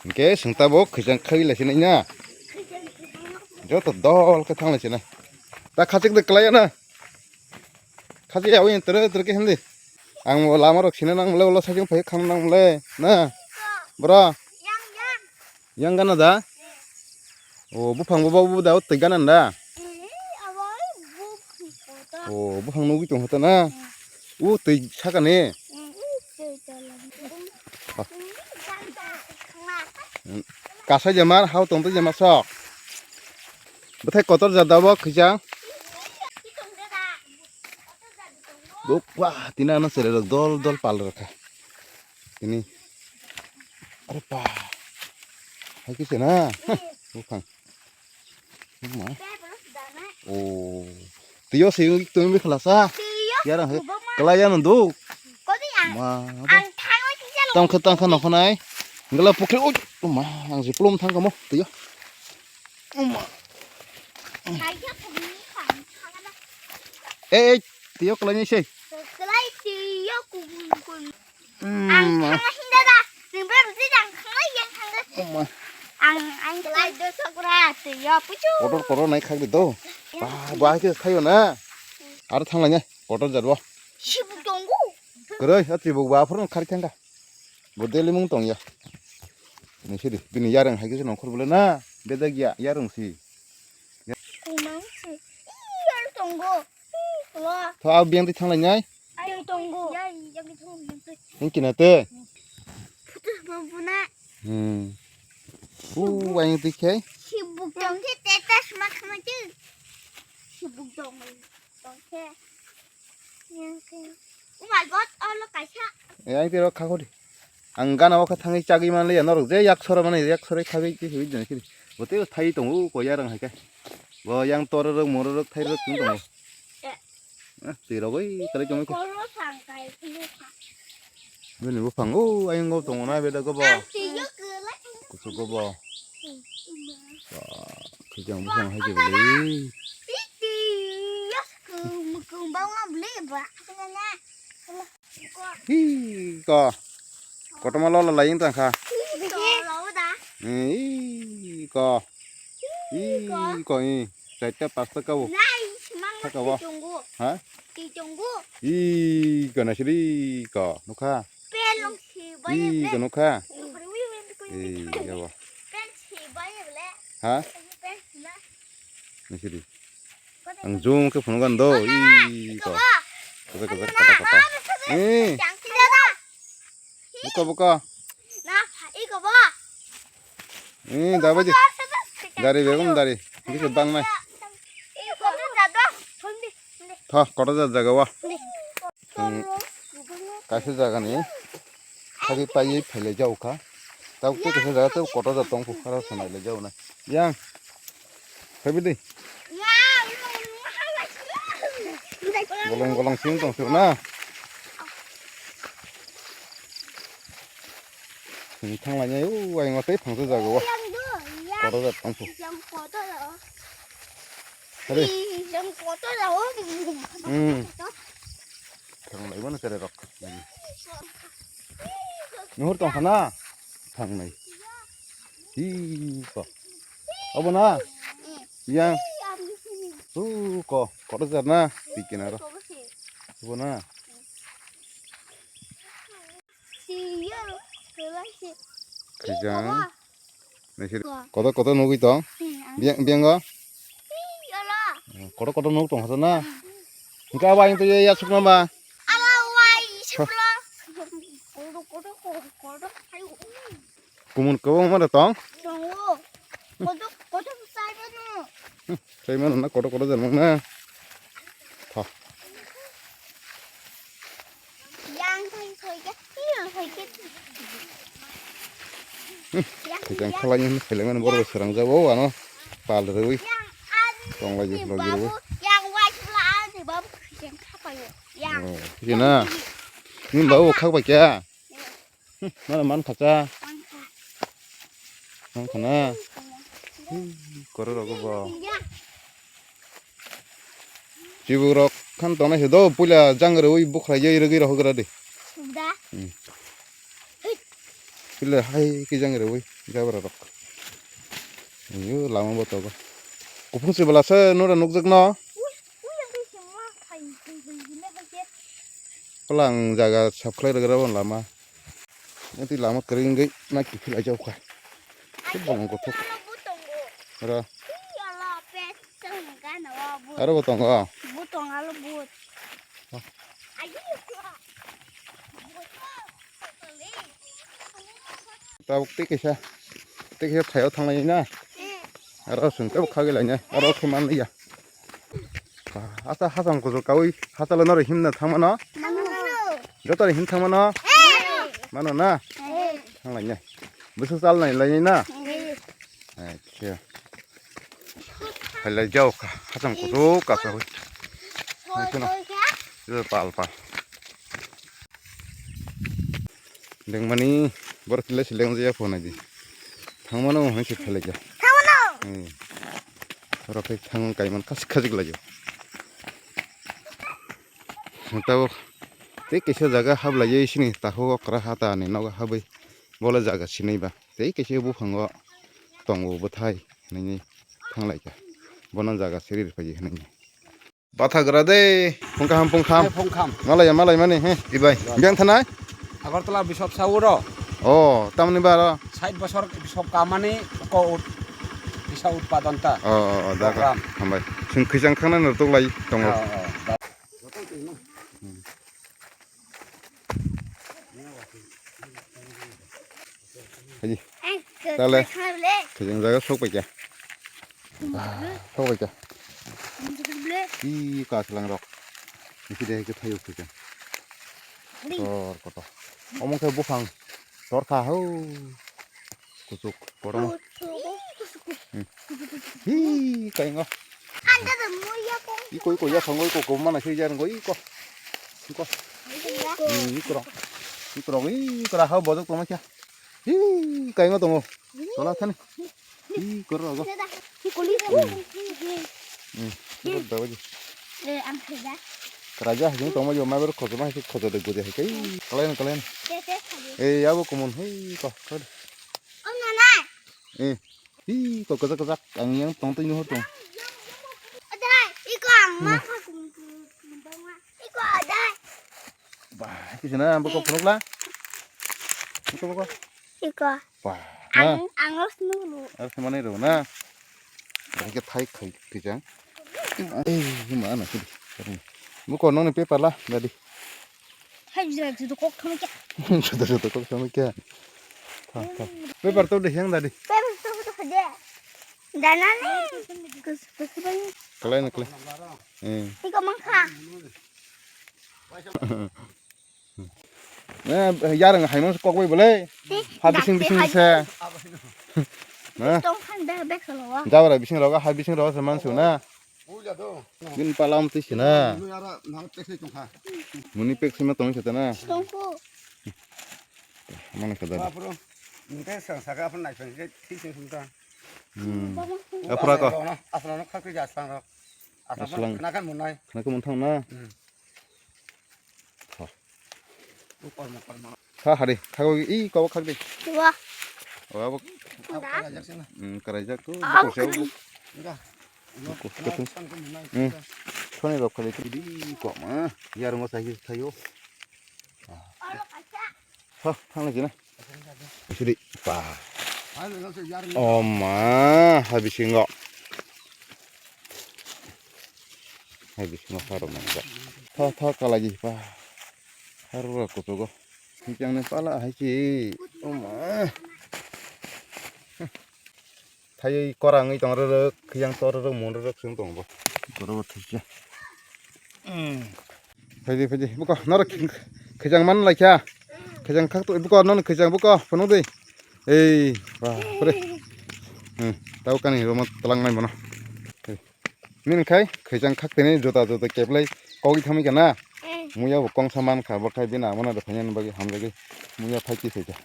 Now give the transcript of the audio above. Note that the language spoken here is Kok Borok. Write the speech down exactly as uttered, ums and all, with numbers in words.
Hwnkhe swng tabuk khwchang khai lai sinai na. Joto dol khe thang lai sinai. Ta khachik de kwlai ya na. Khachik ya wi tere tere khe hindi. Ang bo lama rok sina nang le ulo sajing phai kham nang le na. Bro. Yang gana da? O buphang bo bo da twi gana da. O buphang nugwi tong hota na. U twi sakani. Kasai jamar hao tong twi jamar sok. Bwthai kotor jat da bo khwchang. Bo wah tini ano sere rok dol dol pal rok kha. Tini. Are pa. Hai kisa na. Buphang. Ma. O. Tiyo si tumi khlasa. Yarang he. Kala ya nundu. Ma. Tang kha tang kha nokho nai. Ngala pukri oi. Ma ang si plum thang kamo. Tiyo. Ma. Eh, eh, tiyo kala ni sei. Ang thangna hinda da. Nang bra bisi ang thangna yang thangna. Oma. Ang ang kelai do sokra te yo puchu. Kotor kotor nai khak de do. Ba ba ke thayo na. Ar thang lai ne. Kotor jat bo. Sibu tongo. Kroi atri bo ba phur khari thangka. Bo deli mung tong ya. Ni sidi bini yareng hai ke nongkhor bole na. Bedak ya yareng si. Kumang si. Iyar tongo. Tho, a biyang twi thang lai nai. Ayang tongo. Yang kina te. Putus bubuna. Hmm. U ayang twi khai. Sibuk tong khe te ta sma khama tu. Sibuk tong tong khe. Yang khe. Oh my God, olo kaisa. Eh, ayang twi ro kha khodi. Ang gana o kha thangwi chagwi man liya norok je yak sora mani yak sorai khawi ki hiwi jani kiri. Bote thai tongo ko yarang hai khe. Bo yang tororok mororok thairok tong tongo. Eh, twi rogwi tari tongwi khe. Bini buphang o ayang go tongo na beda go bo. Kuchuk go bo. Ba, khijang buphang hai khe bili. Hi ko. Kotorma lolo lai wng tang kha. Hi ko. Hi ko hi. Chaita pasta kabo. Thaka bo. Ha? Hi ko na siri ko. Nukha. Hi ko nukha. Hi ko. Ha? Nasiri. Ang zoom khe phunukgan do. Ih, ko. Kaza, kaza, kata, kata. Eh. Buka, buka. Eh, dabaji. Dari begum dari. Bisa bang nai. Tho, kotor jat jaga wa. Hmm. Kaisa jaga ni. Khagwi paiwi phailai jao kha. Tabuk tei kaisa jaga tei kotor jat tong kha, aro sanai lai jao na. Yang. Phaibi di. Golong golong sing tong sir na. Sing thang lai nai o ayang tei phangsa jaga o. Kotor jat tong kha. Hare. Hmm. Thang lai mano sere rok. Nuhur tong khana. Thang nai. Hi ko. Abo na. Yang. U ko. Kotor jat na. Tikina ro. Abo na. Khijang. Naisir. Kotor kotor nugwi tong. Biyang, biyango. Kotor kotor nuk tong hasa na. Engka abo ayang twi ya sukma ba. Kumun kwbangma da tong. Sai mano na kotor kotor jat mano na. Tho. Khijang khalai ni seleng mani borok srang jabo ano pal rwi. Tong lai jis logi rwi. Yang wai sula ani babu khijang khapayo. Yang. Oh, khe na. Ni babu khak bai kya? Mana man khacha. Man khana. Koro rogo bo. Chibu rok khan tona se do puila jang rwi bukhra ye rwi rohgra de. Subda. Hmm. Le hai kijang rewi jabra rok. Yo lama bo togo. Kuphung se bela se nora nukjak no. Kolang jaga sap khlai rwgra bo lama. Nanti lama kering gai na kiphil aja ukha. Khe bong kothok. Ro. Aro bo tongo. Tabuk tei kaisa, tei kaisa thaio thanglai na. Aro chwng tei khagwi lainai, aro khe man ya. Asa hasam kuchuk kaui, hasalo noro himna thangmano? Joto him thangmano? Mano na? Thanglainai. Bwswk chal nai lainai na? Acha. Phailai jao kha, hasam kuchuk kasaui. Pal pal. Dengmani borok kile se lengjaya phone di. Thangmano hwnwi se phailai ja. Thangmano. Hmm. Oro khe thang kaiman khasik khasik lai ja. Tabuk tei kaisa jaga hablai ja sini takhuk okra hata ni nogo habwi bole jaga sinai ba. Tei kaisa buphango tongo bwthai hinwi thanglai ja. Bono jaga siri rwphai hinwi. Bathagra de, phung kaham, phung kham. Phung kham. Malaya, malai mani, he. Ibai. Biang thanai? Agartala Bishop Sauro. Oh, tamni baro. Sait bosor Bishop kamani ko ut-, bisa utpadon ta. Oh, oh, oh, da. Program. Hambai. Sing khisang khangna nurtuk lai tongo. Oh, oh, da. Haji. Tale. Khijang jaga sok paikha. Sok paikha. Ih, kaslang rok. Nisi deh ke thayo khijang. Tor kotor. Omong khe buphang. Tor kha ho. Kuchuk, borok. Hi, kaingo. Iko, iko, ya, thango, iko, ko, mana, se, jar, ngo, iko. Iko. Hmm, iko, iko, iko, iko, ha, bojok, tongma, kya. Hi, kaingo, tongo. Tola, thani. Iko, rogo. Hmm, iko, dawa, ji. Karaja, jeng, tongma, jo, ma, ber, khojo, ma, khojo, de, goje, hai, kai. Kalen, kalen. Eh, abo, kumun, hi, ko, ko. Eh, hi, ko kajak kajak, ang yang tong tong nuhur tong. Adai, iko ang ma kha kum kum kum ma. Iko adai. Bah, kisi na, boko phunuk la. Iko boko. Iko. Bah. Ang, ang os nulu. Ar semane ro na. Bahai khe thai khai krijang. Eh, ma na sidi. Boko nong ni paper la, dadi. Hai, juda juda kok thangkhe. Juda juda kok thangkhe. Tha, tha. Paper to de heng dadi. Paper to to de. Dana ni. Kus, kus bang. Kalai na kalai. Eh. Iko mangkha. Eh, yarang hai mano kok bai bole. Ha bising bising se. Na. Tong khan bek bek salo. Jabra bising roga, ha bising roga se mansu na. Bin palam twi sina. Muni pek sima tong sita na. Tongku. Mana kada. Apro. Nte sang saka apun nai peng ke thi sing sung ta. Hmm. Apra ko. Asla no khakri ja aslang rok. Aslang. Aslang. Khna kan munai. Khna ko mun thang na. Hmm. Tha. Kormo, kormo. Tha hari, tha go i ko khak di. Wa. Wa bo. Karaijak sina. Hmm, karaijak tu. Au. Ko se. Enggak. Ko se tu. Hmm. Thoni rok khali di ko ma. Yar ngo sa hi thayo. Tha, thang lai jina. Sidi pa. Oh ma, ha bisingo. Hai bisingo pharo nang ja. Tha tha kalaji pa. Pharo ra kuchugo. Hikyang ni pala hai chi. Oma. Thayui korangwi tong rwrwk, khiyang tor rwrwk, mun rwrwk chwng tongo bo. Koro bo thikya. Phaidi phaidi buko norok khijang man laikha. Khijang khak to buko non khijang buko phunuk di. Ei ba pre. Hmm, tau kani romo talang nai bono. Nini khai khwijang khak tini juda juda keplai kogwi thangwi kana. Eh. Muya bo kongsa man kha, bo khai bini amona da phaiya bagwi hamjagwi muya phai ki khaikha.